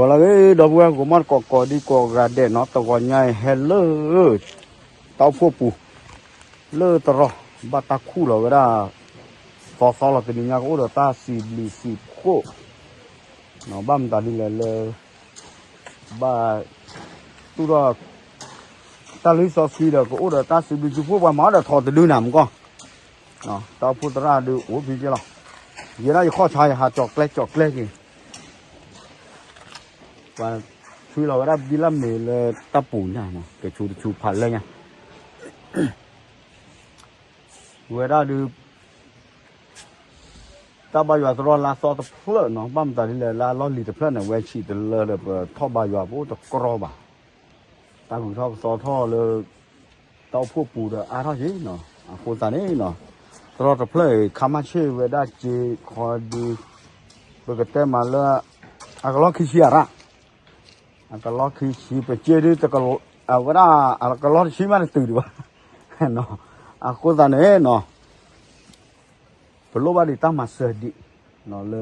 လီၤဂ့ၤ ဒီပုၢ်ဝဲၢ် ဂီၤမီၢ်တကိးကိးဒံကိးဂၤဒဲးနီၤ, တဂီၤညါအံၤဟဲလၢ တၢ်အိၣ်ဖှိၣ်ပူၤ လၢတရီ ဘၣ်တၢ်ခူၣ်လီၤဝဲဒၣ် သီသီလီၤ. တနံၤညါကအိၣ်ဒီးတၢ်စံးဘျုးစံးဖှိၣ် ဘၣ်မတၤဒ်လဲၣ်လၢ ဘၣ် သူၣ်ထီၣ် တၢ်လုၢ်စီဆှံဒီး ကအိၣ်ဒီးတၢ်စံးဘျုးစံးဖှိၣ် ပှၤမၤအီၣ်ဒီးထီၣ်တဒုနၤမကီၢ်, တၢ်အိၣ်ဖှိၣ်သရၣ်ဒုးအိၣ်ဖဲက့လီၤ. ယဲဒၣ်ယခီၣ်ဆါ ယဟးကၠီၤကျဲကၠီၤကျဲက့ၤ ပှၤဆွံလီၤဝဲဒၣ်ဘံလၢမ့ၤလၢတၢ်ပူၤညါနီၤ, တဆူတဆူဖးလဲၢ်ညါ ဝဲဒၣ်ဒုး တၢ်ဘါယွၤတရီလါသီတဖျၢၣ်နီၤ, ဘၣ်မတၤဒ်လဲၣ် လါလီၢ်လံၤတဖျၢၣ်န့ၣ် ဝဲဆံးတလၢဒီး ပထီၣ်ဘါယွၤပအိၣ်တကြီဘၣ်. တၢ်ဂုၤထီၣ်ပသီထီၣ်လၢ တၢ်အိၣ်ဖှိၣ်ပူၤဒီးအါထီၣ်က့ၤနီၤ, အဃိသတးန့ၣ်နီၤ, တရီတဖျၢၣ်အံၤ ခါမၣ်ဆ့ၣ်ဝဲဒၣ်စ့ခီဒုး ပကတဲမးလၢ အကလီၢ်ခံဆံအရၣ် အကလီၢ်ခံဆံ ပစ့ဒုး အဝဲဒၣ် အကလီၢ်တဆံမးတတုၤဒံးဘၣ်. အဃိသတးန့ၣ်နီၤ ပလိၣ်ဘၣ်ဒံးတၢ်မၤစၢၤဒံး လၢ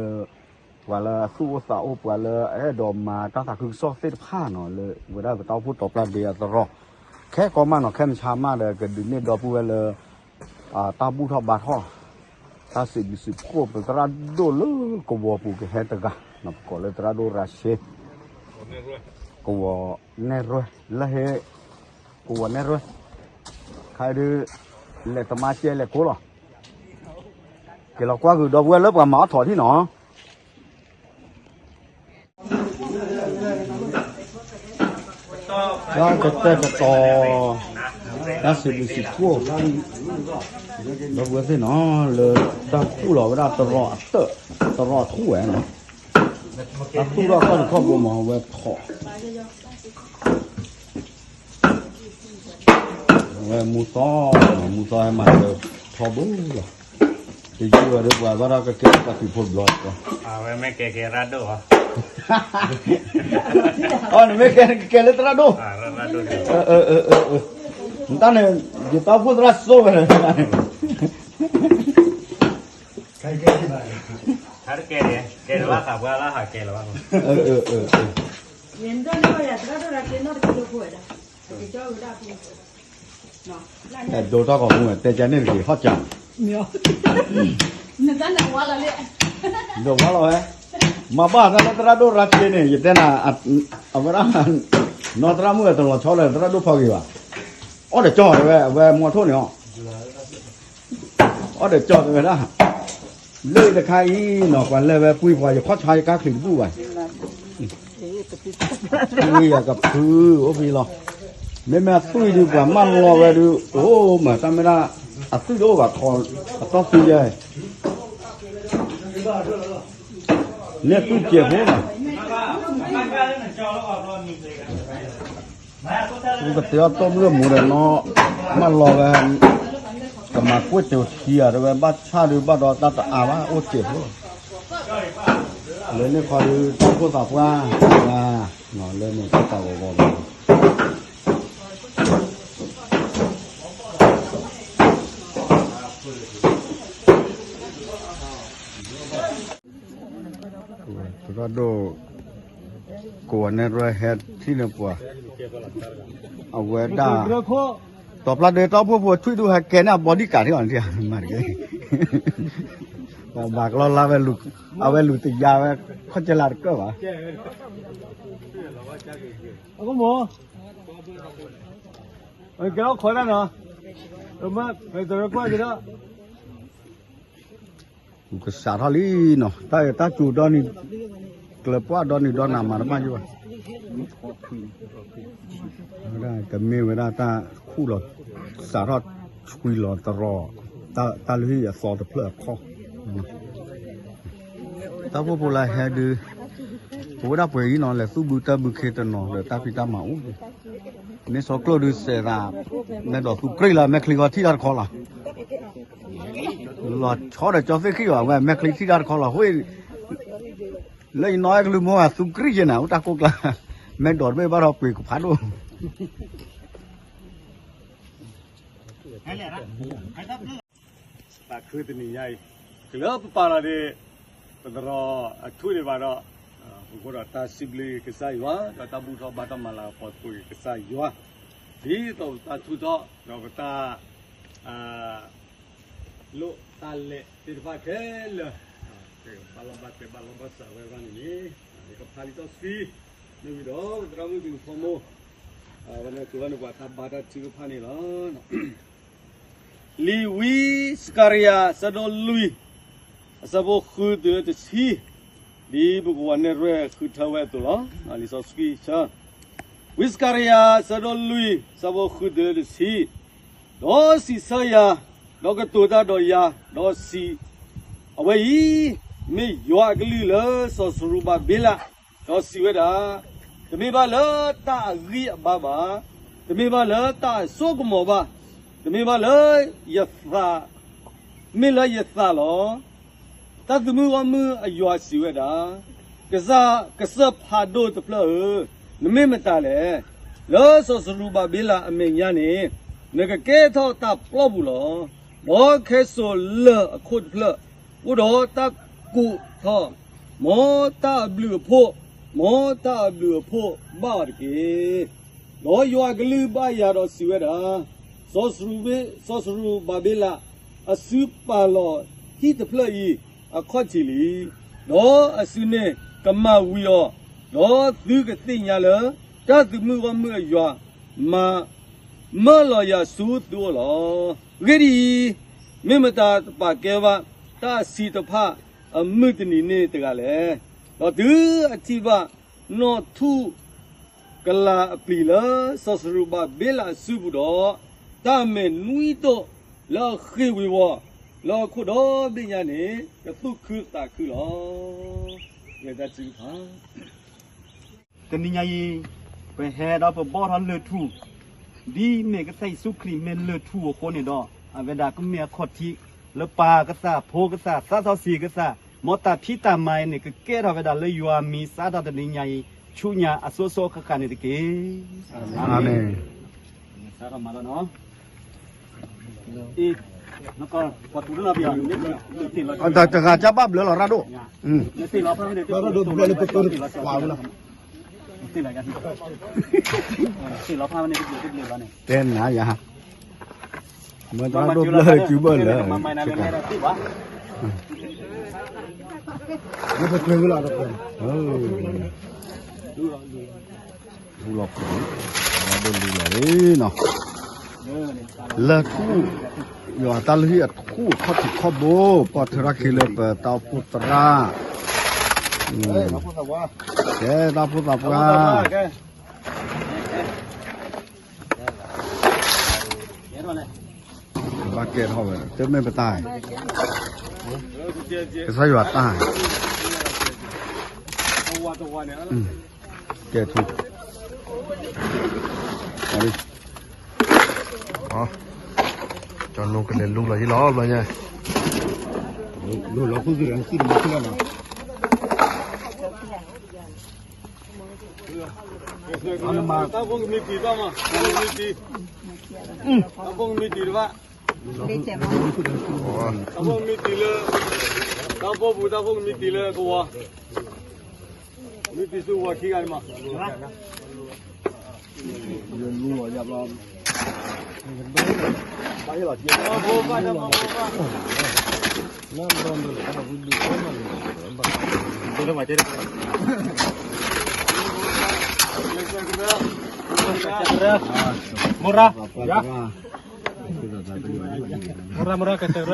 ပှၤလၢအသူၣ်အိၣ်သးအိၣ် ပှၤလၢအအဲၣ်ဒိးမၤတၢ်သးခုကစီၣ်သ့ၣ်တဖၣ်နီၤ လၢဝဲဒၣ်ပတၢ်အိၣ်ဖှိၣ်တီၤပျၢ်ဒ့အသရိာ် ခဲကိးမးနီၤ ခဲမုၢ်ဆါမးဒီး ကဒုးနဲၣ်ဒီပုၢ်ဝဲၢ်လၢ တၢ်ဘူၣ်ထီၣ်ဘါထီၣ် တၢ်စံးဘျုးစံးဖှိၣ် ပသရၣ်ဒိၣ်လၢကဝီၤပူၤကဟဲတဂၤ, ပကိးလၢသရၣ်ဒိၣ်ရၤရှ့ ကဝီၤနဲၣ်ရွဲၣ် လၢဟ့ ကဝီၤနဲၣ်ရွဲၣ် ခါဒုး လဲၤသမါကဲလဲၤကိးလီၤ. က့ၤလီၤကွၢ်ဂုာ်ဒီပုၢ်ဝဲၢ်လၢပှၤမၤအီၣ်ထီၣ်ထံၣ်နီၤ. တၢ်ကတဲာ်ကတီၤ တၢ်စံးဘျုးစံးဖှိၣ် ဒီပုၢ်ဝဲၢ်သ့ၣ်နီၤ လၢတၢ်ခူၣ်လီၤဝဲဒၣ်တရီအတၢၣ် တရီအထူၣ်ဝဲနီၤ, တၢ်ခူၣ်ထီၣ်ခီၣ်တခီၣ်ဘိမး အဝဲထီၣ် အဝဲမူသီ, မူသီဟဲမၤစၢၤထီဘိလီၤ. တယုၢ်ဝဲဒီးပှၤဘၣ်ဒီးကကဲပှၤသုးဖိတဘျီ, အဝဲမ့ၢ်ကဲကဲရၣ်ဒိၣ်, အီ နမ့ၢ်ကဲနကကဲလၢသရၣ်ဒိၣ်, နတၢ်န့ၣ် ယတၢ်အိၣ်ဖှိၣ်သရၣ်စိဝဲန့ၣ် တကဲ, ကဲလၢဘၣ်ဃးပှၤလၢဟးကဲလၢဘၣ်, ဒိၣ်ထီၣ်ကီၢ်မူဝဲ တဲကန့ၣ်တက့ၢ် ဟီၣ်ကၢ်, ဒိၣ်ဝါလီၤဝဲ, မၤဘၣ်တၢ်လၢသရၣ်ဒိၣ်ရၤက့န့ၣ် ယတဲနၤ, အဝဲဒၣ်, နီၢ်သရၣ်မုၣ်ဝဲတလီၤဆီလၢသရၣ်ဒိၣ်ဖီက့ၤဘၣ်, အီၣ်ဒီးကၠီတဲဝဲ အဝဲမီထိၣ်န့ၣ်အီၤ အီၣ်ဒီးကၠီတဲဝဲဒၣ်, လၢတခါအံၤနီၤ ပှၤလဲၤဝဲပှံၤပှၤ ယခီၣ်ဆါယကါချံးတဘူၣ်ဘၣ်, ဝံယကဖုအိၣ်ဖဲလီၤ, မ့မ့ၢ်အသွံၣ်ဒုး ပှၤမၢလီၤဝဲဒုး အိၣ်မး တၢ်မ့ၢ်ဒၣ်, အသွံၣ်တအိၣ်ဘၣ်ခီ, အတီၢ်သွံၣ်ယဲၢ် န့ၣ်သွံၣ်စဲးဖိလီၤ, ကသ့အီၣ်တီၢ်မုၢ်မူဒီးနီၤ, မၢလီၤဝဲ, ကမၤကွၢ်စၢၤထံဧါ တဲဝဲဘၣ်ဆၣ်ဒုးဘၣ်ဒီးတၢ်တအါဘၣ် အိၣ်စဲးဖိလီၤ, လၢန့ၣ်ခီဒုး တၢ်အိၣ်ဖှိၣ်သးပှၢ်, လၢန့ၣ်တၢ်သးဂီၤဂီၤလီၤ သရၣ်ဒိၣ်, ကိးဝဲနဲၣ်ရွဲၣ်ဟဲထံၣ်န့ၢ်ပှၤ, အဝဲဒၣ်, တီၤပျၢ်ဒ့တၢ်အိၣ်ဖှိၣ်ဖိထွံၣ်ဒုးဟဲကဲန့ၢ်အဘီဒံကးထံၣ်အီၤန့ၣ်, မၤတက့ၢ်, ဘၣ်ကလီလါဝဲ, အဝဲလူၤတယါဝဲ, ခီၣ်ကၢလါတကၢၢ်ဘၣ်, အကမ, ကဲအီၣ်ခိးဒၣ်နီၤ, မ, ပတရကွၢ်က့ၤဒီး ကစးထီၣ်လံနီၤ, တၢ်အံၤတၢ်စူၤဒီနံၤ, ကျၢၤပှၢ်ဒီနံၤဒီနၤမၤတဘၣ်ယိၣ်ဘၣ်, ကမ့ၢ်ဝဲဒၣ်တၢ်ခူၣ်လီၤ, စးထီၣ်ဆွံလီၤတရီ, တၢ်လုၢ်ဟံၣ်အသီတဖျၢၣ်အခီၣ်, တၢ်အိၣ်ဖှိၣ်ဖိလၢဟဲဒုး, ပဝဲဒၣ်ပှဲၤအံၤနီၤ လဲၤသူၣ်ဘုတၢ်ဘုခ့တနီၤဒီးတၢ်ဖံးတၢ်မၤအိၣ်, မ့ၢ်စီၤကျိၣ်ဒုးစဲးသး, မဲာ်ဒိးသူကြံၢ်လၢမဲာ်ချံဂီၤထံၣ်တၢ်တခီလီၤ လီၤဆီဒီးကၠီသ့ၣ်ခံဘၣ် ဝဲမဲာ်ချံထံၣ်တၢ်တခီလီၤ ဃိ, လၢယနီၢ်အဲၣ်ကလုၢ်မိၢ်ဂၤသူကြံၢ်ယဲနၤ အိၣ်တၢ်ကိၢ်ကျါ, မဲာ်ဒိးတဘ့ၣ်ဘၣ်ဒီးပှ့ၤကဖးဒိၣ်, ပာ်ခူတနံၤညါအံၤ, ကလၢပပာ်လီၤဒ့, ပသရိာ်အထူၣ်ဒံးဘၣ်ဒီး, အဃိဒီးတၢ်စံးဘျုးကစၢ်ယွၤ, ဒီးတၢ်ဘူၣ်ထီၣ်ဘါထီၣ်မၤလၤကပီၤသကိးကစၢ်ယွၤ, ဒ်သိးပတၢ်ထူးထီၣ်, ဒီးပတၢ် လိၣ်တၢ်လဲၤသ့ၣ်တဖၣ်ခဲလၢာ်, ဘၣ်လီၢ်ဘၣ်ကျဲ ဘၣ်လီၢ်ဘၣ်စးဝဲဘၣ်န့ၣ်န့ၣ်, ယကဖးလံာ်စီဆှံ, မ့ၢ်ဝံၤဒီး ပသရၣ်မုၣ်ကလုၢ်ဖီမိၢ်, ဝဲန့ၣ်ကဝဲန့ၣ်ပှၤတၢ်ဘါတၢ်ထုကဖၣ်န့ၣ်လီၤ. လံာ်ဝံစကၤရယၤ အဆၢဒိၣ်လွံၢ်, အဆၢဖိဃုတုၤလၢတဆံ, ဒ်ပကဝီၤနဲၣ်ရွဲၣ်ဃုထၢဝဲအသိးလီၤ. လံာ်စီဆှံဆၢ, ဝံစကၤရယၤ အဆၢဒိၣ်လွံၢ် အဆၢဖိဃုတုၤလၢတဆံ, ဒီးစံးဆၢယၤ, ဒီးကတိၤတၢ်ဒီးယၤ, ဒီးစံး, အဝဲအံၤ မ့ၢ်ယွၤအကလုၢ်လၢစီၤစရူၤဘၤဘ့လး, ဒီးစံးဝဲဒၣ်, တမ့ၢ်ဘၣ်လၢတၢ်အဂံၢ်အဘါဘၣ်, တမ့ၢ်ဘၣ်လၢတၢ်အစိကမီၤဘၣ်, တမ့ၢ်ဘၣ်လၢယသး, မ့ၢ်လၢယသးလီၤ. တၢ်သမူဂီၢ်မုၢ်အယွၤစံးဝဲဒၣ်, ကစၢ်, ကစၢၢ်ဖးဒိၣ်တဖျၢၣ်ဧၢ, နမ့ၢ်မတၤလဲၣ်. လၢစီၤစရူၤဘၤဘ့လးအမဲာ်ညါန့ၣ်, နကကဲထီၣ်တၢ်ပျီပူၤလီၤ. ဒီးခဲစိာ်လၢၢ်အခိၣ်တဖျၢၣ်, အိၣ်ဒီးတၢ်ကိးထီၣ်, မ်တၢ်အဘျုးအဖှိၣ်, မ်တၢ်အဘျုးအဖှိၣ်ဘၣ်အီၤတက့ၢ်. ဒီးယွၤအကလုၢ်ဘၣ်ယၤဒီးစံးဝဲဒၣ်, စီၤစရူၤဘၤဘ့လး, အစုပာ်လီၤဟံၣ်တဖျၢၣ်အံၤအခီၣ်ထံးလံ, ဒီးအစုန့ၣ်ကမၤဝံၤအီၤ, ဒီးသုကသ့ၣ်ညါလၢတၢ်သမူဂီၢ်မုၢ်အယွၤမၤ မၢလီၤယၤဆူသုအိၣ်လီၤ. အဂ့ၢ်ဒ်အံၤ, မ့ၢ်မတၤတပာ်ကဲဘၣ်တၢ်အဆံးတဖၣ်အမုၢ်တနံၤန့ၣ်တဂၤလဲၣ်. ဒီးတုၤအထံၣ်ဘၣ်နီၢ်ထူၣ် ကလၤအပျံၤလၢစီၤစရူၤဘၤဘ့လးအစုပူၤဒီး, တၢ်မဲာ်နွံတိၢ်လၢအဃ့ၢ်ဝ့ၤဝီၤလၢဟီၣ်ခိၣ်ဒီဘ့ၣ်ညါန့ၣ် ကသူၣ်ခုသးခုလီၤ. တနံၤညါအံၤ, ပဟဲဒီးပဘီၣ်ထီၣ်လၢၢ်ထူၣ်, ဒ်မ့ၢ်ကစၢ်ယ့ၣ်ၡူးခရံာ်မ့ၢ်လၢၢ်ထူၣ်အဃိန့ၣ်ဒီး, အဝဲဒၣ်ကမ့ၢ်အခီၣ်ထံးလၢပၢ်ကစၢ်, ဖိကစၢ်, သးစီဆှံကစၢ်, မ်တၢ်ဖံးတၢ်မၤအံၤန့ၣ် ကကဲထီၣ်ဝဲဒၣ်လၢယွၤအမံၤ စးထီၣ်တနံၤညါအံၤ ဆူညါအစိၤစိၤဃၣ်ဃၣ်န့ၣ်တက့ၢ်. အၤမ့ၣ်. စးထီၣ်မၤလီၤနီၤ. တဂၤကဘၣ်ဘျၢလီၤရၣ်ဒိၣ်. တဲနၤယၤ, မ့ၢ်တၢ်ဒိၣ်ဘျၢလၢကုဘၢၣ်လၢ, မ့ၢ်ပှဲၤဝဲလီၤ, လူလီၤ, လူလီၤလံလီၤနီၤ, လၢထူၣ်, ယွၤတၢ်လုၢ်ဟံၣ်အထူၣ်အခီၣ်ထံးခီၣ်ဘိ, ပှၤထၢရၣ်ခံလၢပတၢ်အိၣ်ဖှိၣ်သရၣ်, ကဲတၢ်အိၣ်ဖှိၣ်သးပှၢ် ဘၣ်ကဲထီၣ်ဝဲ, တမ့ၢ်ပတၢ်, ကစၢ်ယွၤတၢ်, ကဲထူၣ်, ကၠီၤနိကလဲၤလူလီၤဟံၣ်လီၤဘျီညါ, လူလီၤခိၣ်သ့ၣ်ဒီးနစံၣ်တမၤခိၣ်လီၤနီၤ. တၢ်ဖိကမံးတံာ်ဘၣ်မး, တၢ်ဖိကမံးတံာ်, တၢ်ဖိကမံးတံာ်တဘၣ်, တၢ်ဖိကမံးတံာ်လၢ, တၢ်ဖိပူၤ တၢ်ဖိကမံးတံာ်လၢကဝီၤ, မံးတံာ်ဆူကဝီၤခံဂၤန့ၣ်မး. မိၢ်ရၣ်, မိၢ်ရၣ်, မိၢ်ရၣ်ကစၢ်ရၢ,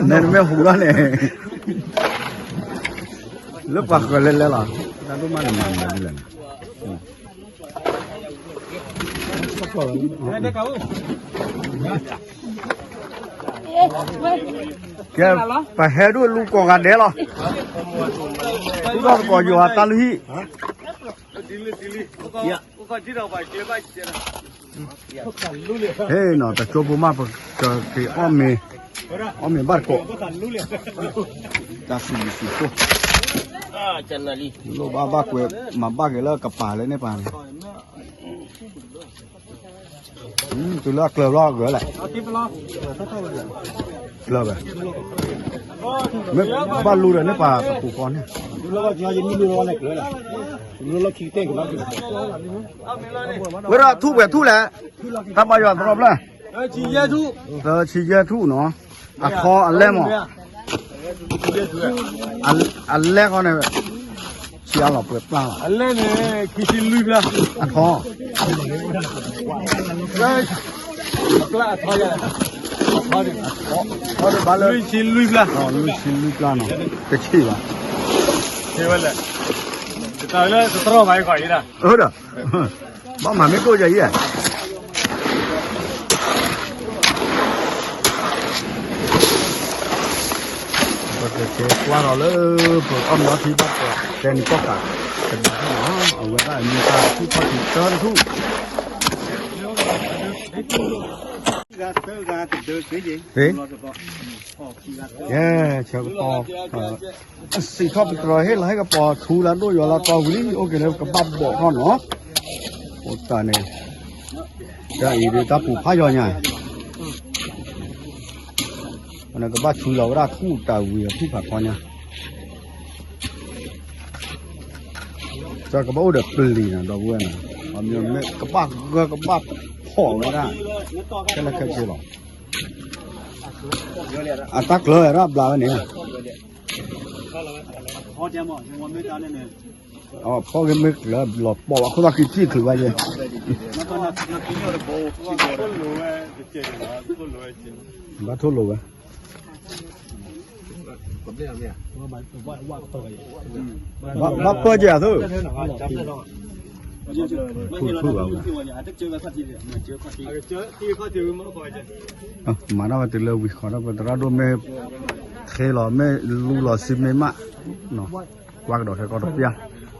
နဲနမ့ၢ်ဟူထီၣ်န့ၣ်, လၢပှၤဃၢၤလဲၤလဲၤလီၤ, တၢ်ဒိၣ်မးန့ၣ်မၤမၤဒ်လဲၣ်န့ၣ်. ကဲ, ပဟဲဒိၣ်လူကိးဂၤဒဲးလီၤ. သူၣ်ထီၣ်သကိးယွၤတၢ်လုၢ်ဟံၣ်, ဟဲနီၤ တကၠိဖိမး ပက့ၤအီၣ်မ့ၤ, အီၣ်မ့ၤဘၣ်တကိး, တၢ်စံးဘျုးစံးဖှိၣ်, လိၣ်ဘၣ်ဘၣ်ကွဲး မၤဘၣ်က့ၤလၢကပၤလၢန့ၣ်ပၤန့ၣ်. တၢ် တုၤလၢအကျၢၤဘျီအဂၤလဲၣ်, ကျၢၤဝဲ, မ့ၢ်ဘၣ်လူဒီးန့ၣ်ပှၤတပူၤဃီန့ၣ်, ဝဲဒၣ်ထူၣ်ပှဲၤထူၣ်လဲၣ်, တၢ်ဘါယွၤသရီဖျၢၣ်, သၢဆံယဲၢ်ထူၣ်နီၤ, အထီအလဲၢ်မး, အလဲၢ်ဃီန့ၣ်, ဆံးအါလီၤပှဲၤပျၢ်လီၤ, အလဲၢ်န့ၣ် ခံဆံလွံၢ်ပျၢ်, အထီ အပျၢ်အထီယါ, အထီန့ၣ်, အထီန့ၣ်ဘၣ်လၢ လွံၢ်ဆံလွံၢ်ပျၢ်, လွံၢ်ဆံလွံၢ်ပျၢ်နီၤ, တဆံးဘၣ်, ဆံးဝဲလဲၣ်, တၢ်လၢတတြီၢ်ဘၣ်အံၤကီးအံၤဒၣ်, အၢဒီး, ဘၣ်မၤမ့ၢ်ကိၣ်ယၤအံၤဧါ ပကကဲကွၢ်ဒီးလၢ ပအီၣ်မ့ၤအီထံဘၣ်ပှၤတဲန့ၣ်ကီၢ်ကး, တဒုနီၤ, အဝဲဒၣ်အမ့ၢ်တၢ်ထူၣ်ထီၣ်ထံတၢတထူၣ်, သၢဂၤတဒၢသ့, ယဲ, ဆၢကတီၢ်, အစံးထီၣ်ပတြၢၤဟ့ၣ်လီၤဟ့ၣ်ကပီၤထူလၢဒိၣ်ယွၤလၢတီဝံၤလံ အိၣ်က့ၤလၢကဘၣ်ဘီၣ်ထီၣ်နီၤ, အိၣ်တၢ်န့ၣ်, တၢ်အံၤဒ်တၢ်ပူၤဖးယီၤညါ နကဘၣ်ဆူလီၤဝဲဒၣ်ထူၣ်တၢ်ဝံၤအထူၣ်ဖးထီညါ, ကဘၣ်အိၣ်ဒီးပလံၤနီၤ ဒီပုၢ်ဝဲၢ်နီၤ, မ့ၢ်ကဘၣ်ဂၢၢ်ကဘၣ်ဖီၣ်ဝဲဒၣ်, ခဲလၢာ်ခဲဆ့လီၤ, အတၢ်ကျၢၤဝဲဒၣ်ဘျါဝဲန့ၣ် အဖီၣ်က့ၤမ့ၢ်ကျၢၤလီၤပီၣ်ဘၣ် ခိၣ်သၣ်ခံထံၣ်ချုးဘၣ်ယဲ, ဘၣ်ထိၣ်လိာ်ဝဲ, ဘၣ်ပၢၢ်က့ၤအသိး, ထူထူဘၣ်ဝဲ, မၤတၢ်ဝဲတုၤလၢဝံၤဃီဒီး ပသရၣ်ဒိၣ်မ့ၢ် ဃ့လီၤမ့ၢ်လူလီၤစုမ့ၢ်မး, ကွၢ်ကဒီးခဲကီၢ်တပျၢ်,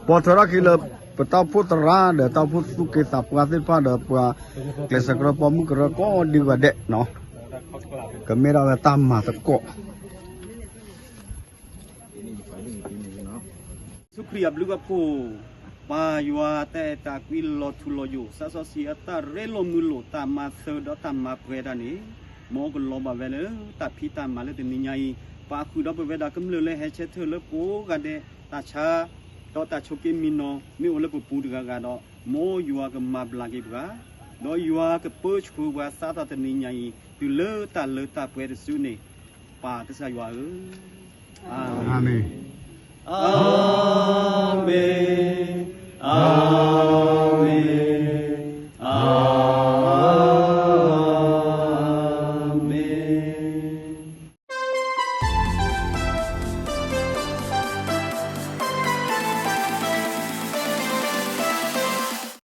ပိာ်ထွဲထီၣ်က့ၤလၢ ပတၢ်အိၣ်ဖှိၣ်သရၣ်ဒီးတၢ်အိၣ်ဖှိၣ်သူၣ်က့သးပှၢ်သ့ၣ်တဖၣ်ဒီးပှၤ ကျဲးစၢးကရၢပိာ်မုၣ်ကရၢကိးဒံးဂၤဒဲးနီၤ, ကမ့ၢ်ဒၣ်ဝဲတၢ်မၤသကိး ယ့ၣ်ၡူးခရံာ်အဘျုးအဖှိၣ်, ပၢ်ယွၤအတၢ်အဲၣ်တၢ်ကွံလီၤထူလီၤယိာ် သးစီဆှံအတၢ်ရ့လိာ်မုာ်လိာ် တၢ်မၤစၢၤဒီးတၢ်မၤပှဲၤတၢ်န့ၣ်, မ်ကလီၤဘၣ်ဝဲလၢတၢ်ဖံးတၢ်မၤလၢတနံၤညါအံၤ, ပာ်ဃုာ်ဒီးပဝဲဒၣ်ကမျၢၢ်လၢဟဲဆၢထၢၣ်လၢကိးဂၤဒဲး တၢ်ဆါ ဒီးတၢ်ဆိးက့မံနီၤ မ့ၢ်အိၣ်လၢပပူၤတဂၤဂၤဒီး, မ်ယွၤကမၤဘျါက့ၤပှၤ, ဒီးယွၤကပၢဆှၢပှၤစးထီၣ်တနံၤညါအံၤ တုၤလၢတၢ်လၢတၢ်ပှဲၤတစုန့ၣ်, ပၢ်ကစၢ်ယွၤဧၢ, အၤမ့ၣ်, အၤမ့ၣ်, အၤမ့ၣ်.